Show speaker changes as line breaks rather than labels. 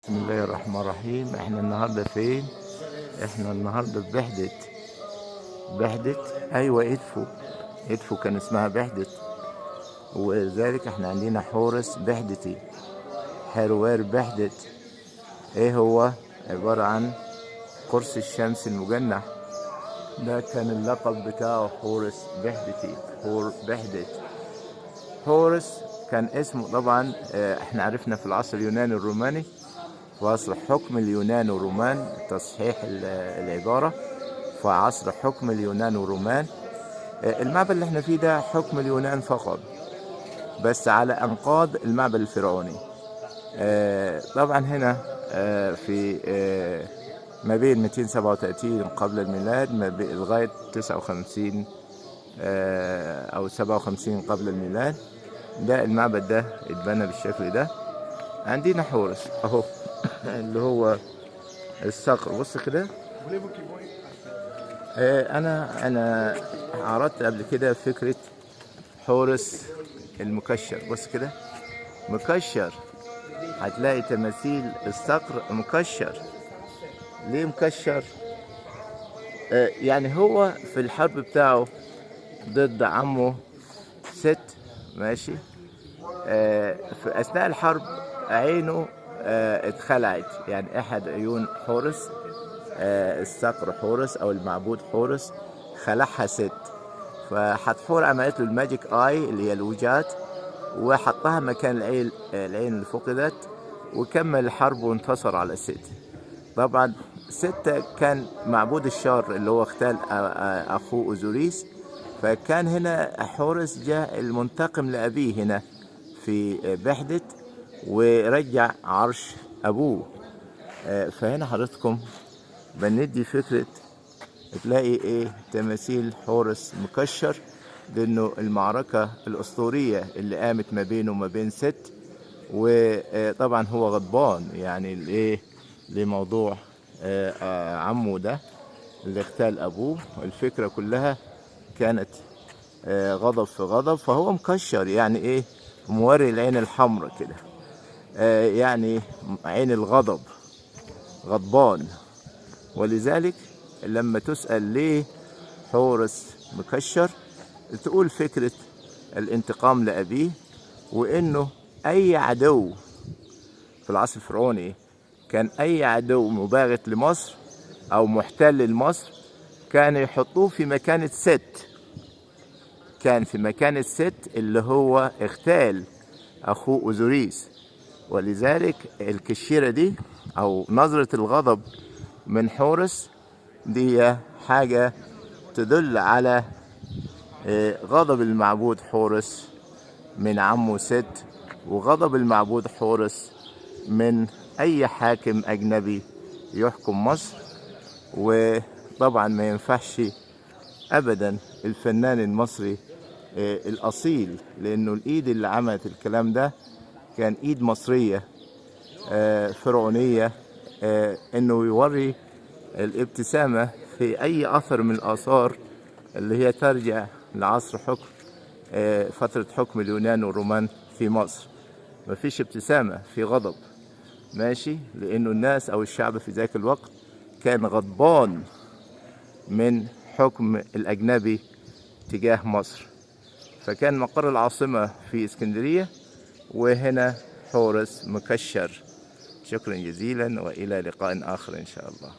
بسم الله الرحمن الرحيم. احنا النهارده فين؟ احنا النهارده في بحدت. بحدت، ايوه، ادفو. ادفو كان اسمها بحدت، وذلك احنا عندنا حورس بحدتي، حروير بحدت. ايه هو؟ عبارة عن قرص الشمس المجنح. ده كان اللقب بتاعه، حورس بحدتي، حور بحدت. حورس كان اسمه طبعا. احنا عرفنا في العصر اليوناني الروماني، في عصر حكم اليونان والرومان، تصحيح العبارة، في عصر حكم اليونان والرومان. المعبد اللي احنا فيه ده حكم اليونان فقط، بس على أنقاض المعبد الفرعوني. طبعا هنا في ما بين 237 قبل الميلاد ما بين لغاية 59 أو 57 قبل الميلاد، ده المعبد ده اتبنى بالشكل ده. عندنا حورس اهو، اللي هو الصقر. بص كده. انا عرضت قبل كده فكرة حورس المكشر. بص كده، مكشر. هتلاقي تماثيل الصقر مكشر. ليه مكشر؟ يعني هو في الحرب بتاعه ضد عمه ست، ماشي، في أثناء الحرب عينه اتخلعت، يعني أحد عيون حورس، الصقر حورس أو المعبود حورس، خلعها ست. فحتحور عملت له ال magic eye اللي هي الوجات، وحطها مكان العين اللي فقدت، وكمل الحرب وانتصر على ست. طبعا ست كان معبود الشر اللي هو اغتال أخوه أوزوريس، فكان هنا حورس جاء المنتقم لأبيه هنا في بحدت ورجع عرش أبوه. فهنا حضرتكم بندي فكرة، تلاقي ايه؟ تماثيل حورس مكشر، لانه المعركة الأسطورية اللي قامت ما بينه وما بين ست، وطبعا هو غضبان يعني الايه لموضوع عمه ده اللي اغتال ابوه. الفكرة كلها كانت غضب في غضب، فهو مكشر، يعني ايه؟ موري العين الحمراء كده، يعني عين الغضب، غضبان. ولذلك لما تسأل ليه حورس مكشر، تقول فكرة الانتقام لأبيه، وإنه أي عدو في العصر الفرعوني، كان أي عدو مباغت لمصر أو محتل لمصر، كان يحطوه في مكانة ست، كان في مكانة ست اللي هو اغتال أخوه أوزوريس. ولذلك الكشيرة دي أو نظرة الغضب من حورس دي حاجة تدل على غضب المعبود حورس من عمه ست، وغضب المعبود حورس من أي حاكم أجنبي يحكم مصر. وطبعا ما ينفعش أبدا الفنان المصري الأصيل، لأنه الإيد اللي عملت الكلام ده كان إيد مصرية فرعونية، إنه يوري الابتسامة في أي أثر من الآثار اللي هي ترجع لعصر حكم، فترة حكم اليونان والرومان في مصر. مفيش ابتسامة، في غضب، ماشي، لأنه الناس أو الشعب في ذاك الوقت كان غضبان من حكم الأجنبي تجاه مصر. فكان مقر العاصمة في اسكندرية، وهنا حورس مكشر. شكرا جزيلا، وإلى لقاء آخر إن شاء الله.